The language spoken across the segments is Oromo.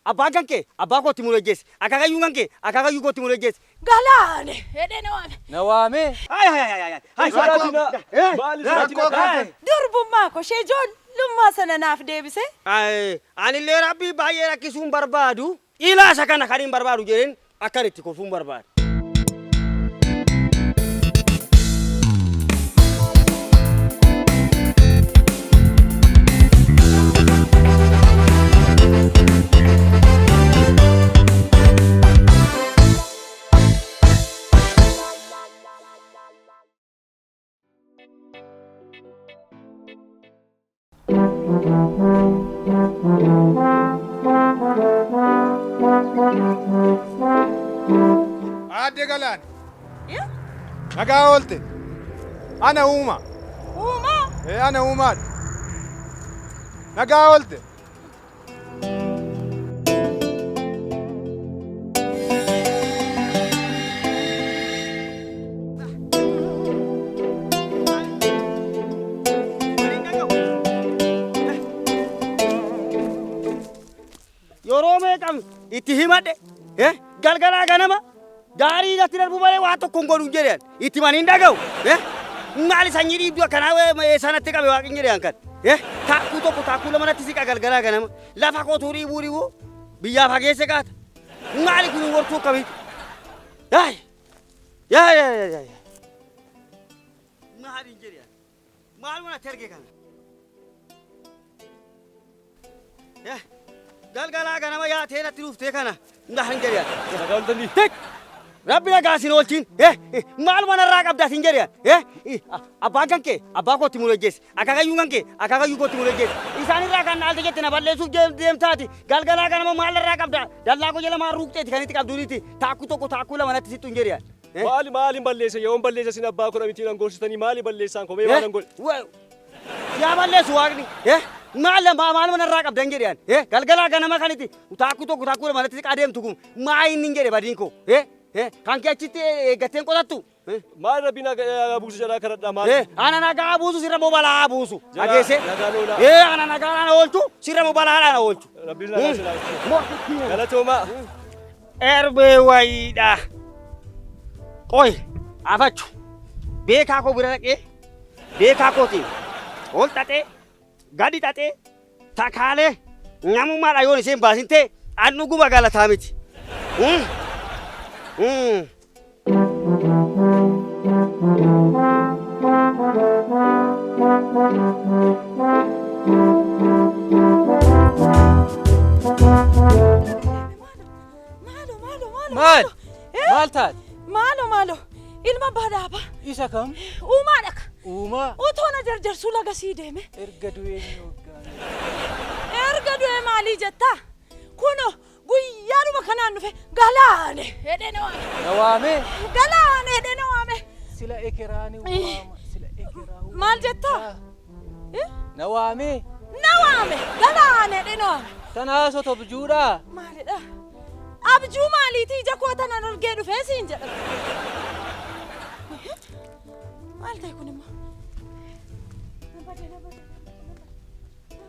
Abbaan kan kee abbaa kootti muree jeesse. Akaakayyuun kan kee akaakayyuu kootti muree jeesse. Galaane jedhee na waame. Na waamee? Hayi hayi hayi hayi. Hayi Sodaatina. Eh, Maali eh, sodaatina? eh. Durbummaa koo ishee ijoollummaa sana naaf deebise. Ay, anillee rabbii baay'ee rakkisuu hin barbaadu. Ilaasa kana kan hin barbaadu jedheen akkan itti kolfuu hin barbaadu. Aadde Galaan. Nagaa oolte. Ana uuma. Uumaa. Ee ana uumaadha. Nagaa oolte. Yeroo meeqam itti himadhe eh, galgalaa ganama gaarii irratti darbu malee waan tokko hin godhu hin jedhan itti manii hin dhaga'u. Eh, maali sanyii dhiibduu akkanaa sanatti qabe waaqni jedhan kan. Eh, taakkuu tokko taakkuu lama natti siqa galgalaa ganama lafa kootuu dhiibuu dhiibuu biyyaa fageesse qaata. Maali kun wartuu akkamiiti? Yaay! Yaay yaay yaay yaay! Maali hin jedhan? Maaluma natti erge kana? Eh, galgalaa ganama yaatee natti dhuftee kana maal hin jedhan? Nagaa ooltanii. Tek! Rabbi nagaa sin oolchin. Eh, maaluma narraa qabdaa sin jedhan. Eh, abbaan kan kee abbaa kootti muree jeesse. Akaakayyuun kan kee akaakayyuu kootti muree jeesse. Isaan irraa kan dhaalte jette na balleessuuf deemtaati. Galgalaa ganama maal narraa qabdaa? Dallaa koo jala maal ruuqxeeti kan itti qabduuniti. Taakkuu tokko taakkuu lama natti sittu hin jedhan. Eh? Maali maaliin balleessa? Yoon balleessa sin abbaa kudha mitiin angorsitanii maali balleessaan komee maal angol? Yaa balleessu waaqni. Eh? Maal maaluma narraa qabda hin jedhan. Eh? Galgalaa ganama kan itti taakkuu tokko taakkuu lama natti siqaa deemtu kun maa inni hin jedhe badiin koo. Eh? Eh? Kan kee achitti eeggatteen qotattu. Eh? Maal rabbi nagaa buusu jedhaa kadhadhaa maal? Eh, ana nagaa buusu sirra moo balaa buusu. Jala, Dhageesse? nagaan oolaa. Eh, ana nagaa oolchu sirra moo balaadhaan oolchu. Rabbiin nagaa silaa. Galatoomaa. Erbee wayiidha. Qoy, afachu. Beekaa koo bira dhaqee, beekaa kootiin ol xaxee, gadi xaxee, takaalee namummaadha yoon isheen baasin ta'e an dhuguma galataa miti. Mm. Mm. Maalo maalo maalo. Maal? Eh? Maal taate? Maalo maalo. Ilma badhaabaa. Isa kam? Uumaadha. Uumaa. Utoo na jarjarsuu laga sii deeme. Erga du'ee ni hoggaa. Erga du'ee maalii jettaa? Kuno guyyaadhuma kanaan dhufe galaane jedhee na waame. Na waamee? Galaane jedhee na waame. Sila ekeraa ni waama. Sila ekeraa waama. Maal jettaa? Eh? Na waamee? Na waame. Galaane jedhee na waame. Tanaas otoo abjuudhaa? Maalidha? Abjuu maaliitii ija koo tanaan argee dhufee siin jedha. Maal ta'e kun immoo? Na bade, na bade, na bade, na bade.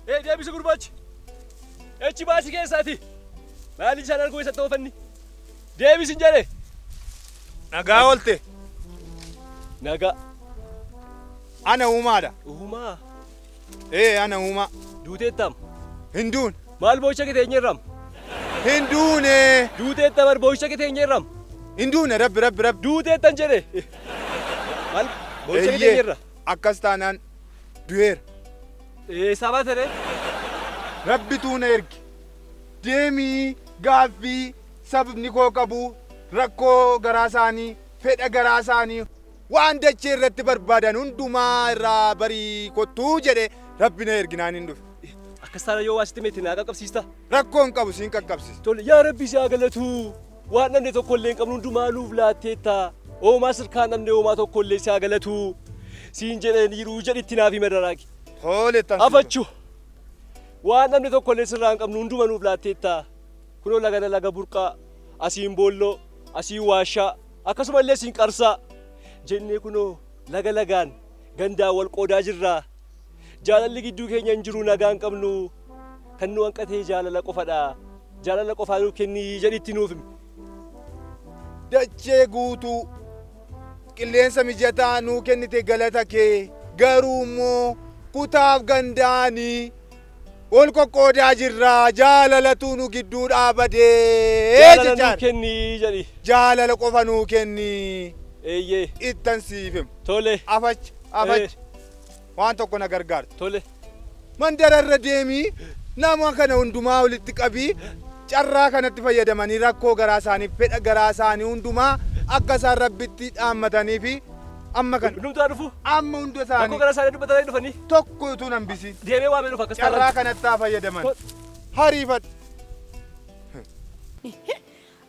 Ee deebisi gurbaachi. Echi baasii keessaati. Maali isaan arguu isatti oofanni? Deebisi hin jedhe. Nagaa oolte. Nagaa. Ana uumaadha. Uumaa. Ee ana uumaa. Duuteettam. Hin duune. Maal boo'icha kee teenyeerram? Hin duune. Duuteetta bar boo'icha kee teenyeerram. Hin duune rabbi rabbi rabbi. Duuteettan jedhe. Maal boo'icha kee Eeyyee, teenyeerra? Akkas taanaan du'eera. Eessaa baate ree? Rabbituu na erge. Deemii gaaffii sabni koo qabu rakkoo garaa isaanii fedha garaa isaanii waan dachee irratti barbaadan hundumaa irraa barii kottuu jedhe rabbi na erginaan hin dhufe. Akkas taana yoo waa sitti meetti naa qaqqabsiista. Rakkoo hin qabu siin qaqqabsiisa. Tole yaa rabbi si haa galatu. Waan dhabne tokko illee hin qabnu hundumaa nuuf laatteetta. Oomaa sirkaan dhabne oomaa tokko illee si haa galatu. Siin jedhaniiru jedhitti naaf hima daraagi. Tole tan. Afachu. Waan dhabne tokko illee sirraa hin qabnu hunduma nuuf laatteetta. Kunoo laga laga burqaa, asiin boolloo, asiin waashaa, akkasuma illee siin qarsaa. Jennee kunoo Laga lagaan gandaa wal qoodaa jirra. Jaalalli gidduu keenya hin jiru nagaa hin qabnu. Kan nu hanqatee jaalala qofadha. Jaalala qofaa nuuf kennii jedhitti nuuf himi. Dachee guutuu qilleensa mijataa nuu kennite galata kee garuu immoo kutaaf gandaanii wal qoqqoodaa jirra jaalalatu nu gidduu dhaabadee Jaalala nuuf jechaan. kennii jedhi. Jaalala qofa nuu kenni. Eeyyee. Ittan siif hima. Tole. Afachi afachi waan tokko na gargaarta. Tole. Mandararra deemii nama kana hundumaa walitti qabii carraa kanatti fayyadamanii rakkoo garaa isaanii fedha garaa isaanii hundumaa akka isaan rabbitti dhaammatanii fi amma kana Hundumtuu dhufu. amma hunda Rakkoo isaanii garaa isaanii dubbatanii dhufanii. tokko utuu hin hambisiin Deemee waamee dhufa akkas carraa taanaan. kanatti haa fayyadaman. Hariifadhu.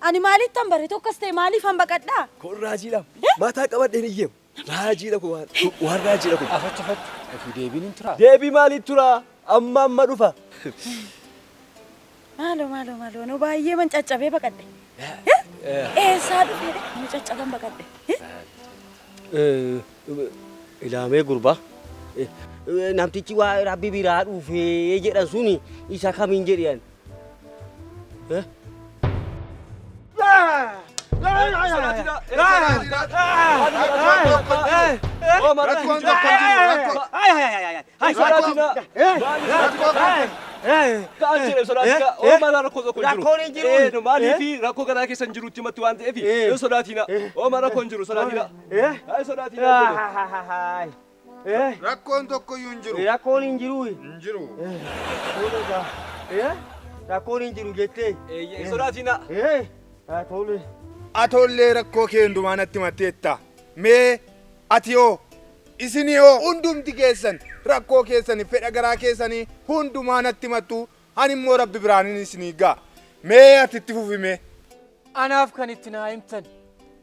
Ani maalittan bare tokkos ta'e maaliifan baqadhaa? Kun raajiidha. Mataa qabadheen iyyeem. Raajiidha kun waan raajiidha kun. Afachi afachi. Ofii deebiin hin turaa. Deebii maaliit tura? Amma amma dhufa. Maaloo maaloo maaloo nu baay'ee man caccabee baqadhe. Eessaa dhufeedha? Nu caccaban baqadhe. Ilaamee gurbaa. Namtichi waa rabbi biraa dhufee jedhan suni isa kamiin jedhan. Rakkoon tokko hin jiru. Rakkoo Ka'an jedhe sodaatina. Oomaa rakkoo tokko hin jiru. Rakkoon hin jiru. Maaliifi rakkoo garaa keessa hin jirutti himatti waan ta'eef hin sodaatina. Oomaa rakkoo hin jiru sodaatina. Haa sodaatina jedhe. Rakkoon tokko iyyuu hin jiru. Rakkoon hin jiru. Hin jiru. Rakkoon hin jiru jettee. Eeyyee sodaatina. Tole. Atollee rakkoo kee hundumaa natti himatteetta. Mee ati hoo isin hoo hundumti keessan rakkoo keessanii fedha garaa keessanii hundumaa natti himattu ani immoo rabbi biraanin isinii ga'a. Mee ati itti fufi mee. Anaaf kan itti naa himtan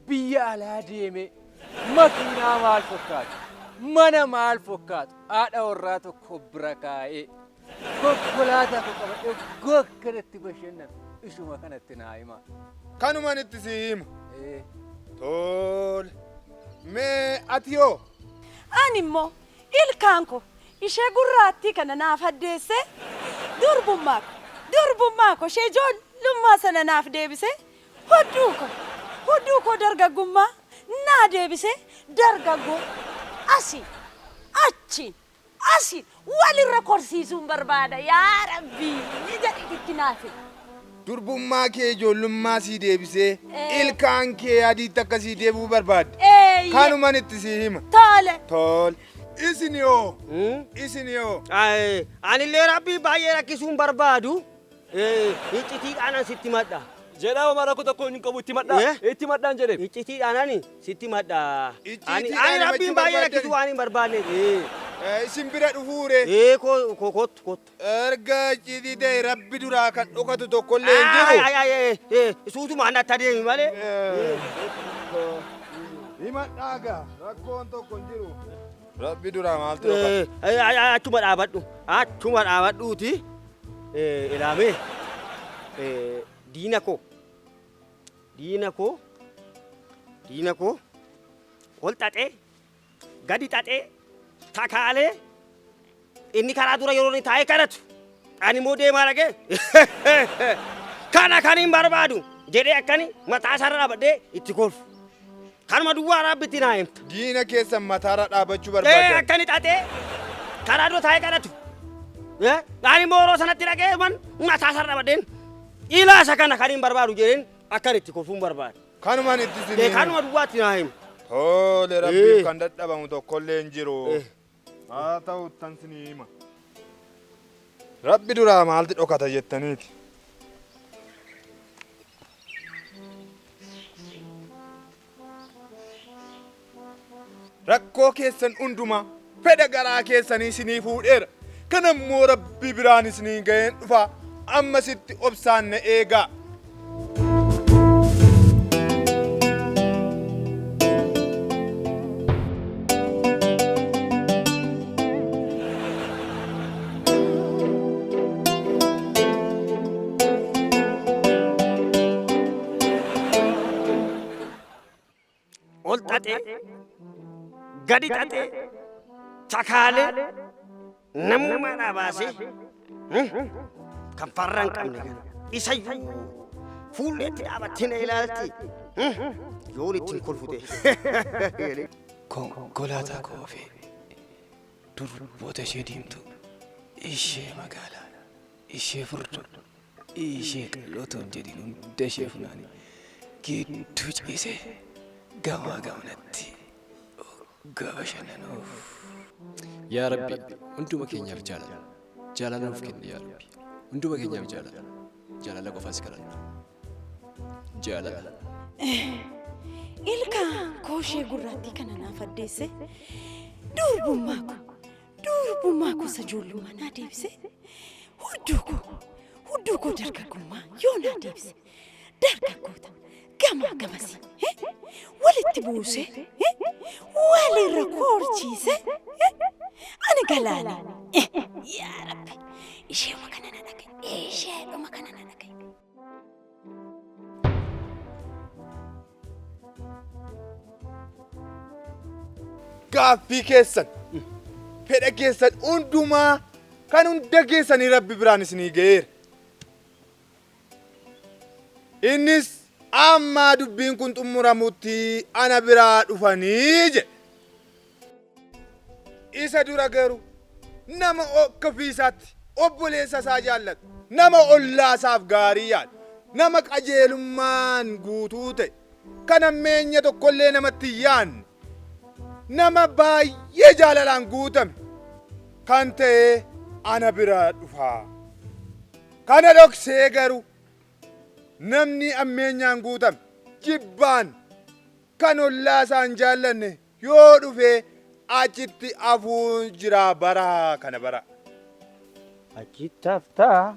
biyya alaa deemee makiinaa maal fakkaatu mana maal fakkaatu haadha warraa tokko bira kaa'ee konkolaataa koo qabadhee gokkanatti bashannanu ishuma kanatti naa hima. Kanuman itti si hima. Eh. Tole. Mee ati hoo Ani immoo ilkaan koo ishee gurraattii kana naaf addeessee durbummaa koo durbummaa koo ishee ijoollummaa sana naaf deebisee hudduu koo hudduu koo dargaggummaa naa deebisee dargaggoo asii achiin asii walirra korsiisuun barbaada yaa rabbii jedhe itti naaf himi. Durbummaa kee ijoollummaa sii deebisee Eh. ilkaan kee adiitti akka sii deebi'uu barbaadde. Eeyyee. Kanuman itti sii hima. Tole. Tole. Isin hoo isin hoo Anillee rabbii baay'ee rakkisuun barbaadu. Iccitiidhaan an sitti madha. Jedhaa homaa rakkoo tokko hin qabu itti madhaa. Itti madhaan jedhe. Iccitiidhaan ani sitti madha. Ani Icciitiidhaan ani rabbiin himachuu baay'ee rakkisuu barbaaddani? waan hin barbaanneef. Isin bira dhufuure. Koo kottu kottu. Erga icciitii ta'e rabbi duraa kan dhokatu tokkollee hin jiru. Ay suutuma an atta deemi malee. Himadhaa gaa rakkoon tokko hin jiru. Rabbi duraa maaltu dhokata? Achuma dhaabadhu. Achuma dhaabadhuuti. Ilaamee diina koo diina koo diina koo ol xaxee gadi xaxee takaalee inni karaa dura yeroo inni taa'ee kadhatu ani immoo deemaa dhaqee kana kan hin barbaadu jedhee akkani mataa isaarra dhaabadhee itti kolfu. Kanuma duwwaa rabbitti naa himta. Diina keessan mataarra dhaabachuu barbaadan. Akkani xaxee karaa dura taa'ee kadhatu. Ani immoo yeroo sanatti dhaqee man mataa isaarra dhaabadheen ilaasa kana kan hin barbaadu jedheen akkan itti kolfuun barbaada. Kanumaan itti isin hima. Kanuma duwwaatti naa hima. Tole rabbiif kan dadhabamu tokkollee hin jiru. Haa ta'u tan isinii hima. Rabbi duraa maaltu dhokata jettaniiti. Rakkoo keessan hundumaa fedha garaa keessanii isinii fuudheera. Kana immoo rabbi biraan isinii ga'een dhufa. Ammasitti obsaan na eegaa. Ol xaxee Gadi xaxee chakaalee namummaadhaa baasee kan farra hin qabne kana isayyuu fuulleetti dhaabattee na ilaalti. Yoon ittiin kolfute. Konkolaataa koo oofee durboota ishee diimtuu, ishee magaalaa, ishee furdoo, ishee qal'oo otoo hin jedhin hunda ishee funaanee gidduu ciisee gamaa gamanatti hoggaa bashannanuuf. Yaa Rabbi, hunduma keenyaaf jaalala. Jaalala nuuf kenni yaa Rabbi. Hunduma keenyaaf jaalala. Jaalala qofaa si kadhanna. Jaalala. Ilkaan koo ishee gurraattii kana naaf addeesse, durbummaa koo, durbummaa koo isa ijoollummaa naa deebise, hudduu koo, hudduu koo dargaggummaa yoo naa deebise, dargaggoota gamaa gamasii walitti buusee, walirra koorchiise, ani galaana. Yaa Rabbi, isheema kana na dhagaye, isheedhuma kana na dhagaye. Gaaffii keessan, fedha keessan hundumaa kan hunda keessanii Rabbi biraan isinii ga'eera. Innis ammaa dubbiin kun xumuramutti ana biraa dhufanii jedhe. Isa dura garuu nama akka ofii isaatti obboleessa isaa jaallatu, nama ollaa isaaf gaarii yaadu, nama qajeelummaan guutuu ta'e, kan hammeenya tokkollee namatti hin yaadne, nama baay'ee jaalalaan guutame kan ta'e ana bira dhufa. Kana dhoksee garuu namni hammeenyaan guutame, jibbaan kan ollaa isaa hin jaallanne yoo dhufe achitti hafuun jira bara kana bara. Achitti haftaa.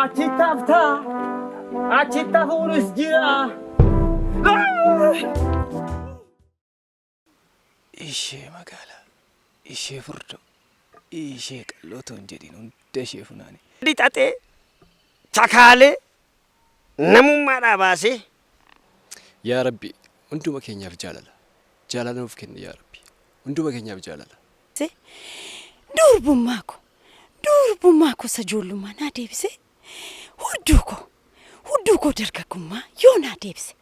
Achitti haftaa. Achitti hafuunis jira. Ishee magaalaa, ishee furdoo, ishee qal'oo otoo hin jedhin hunda ishee funaanee. Xaxee chakaalee namummaadhaa baasee. Yaa Rabbi, hunduma keenyaaf jaalala. Jaalala nuuf kenni yaa Rabbi. Hunduma keenyaaf jaalala. Durbummaa koo, durbummaa koo isa ijoollummaa naa deebise, hudduu koo, hudduu koo dargaggummaa yoo naa deebise.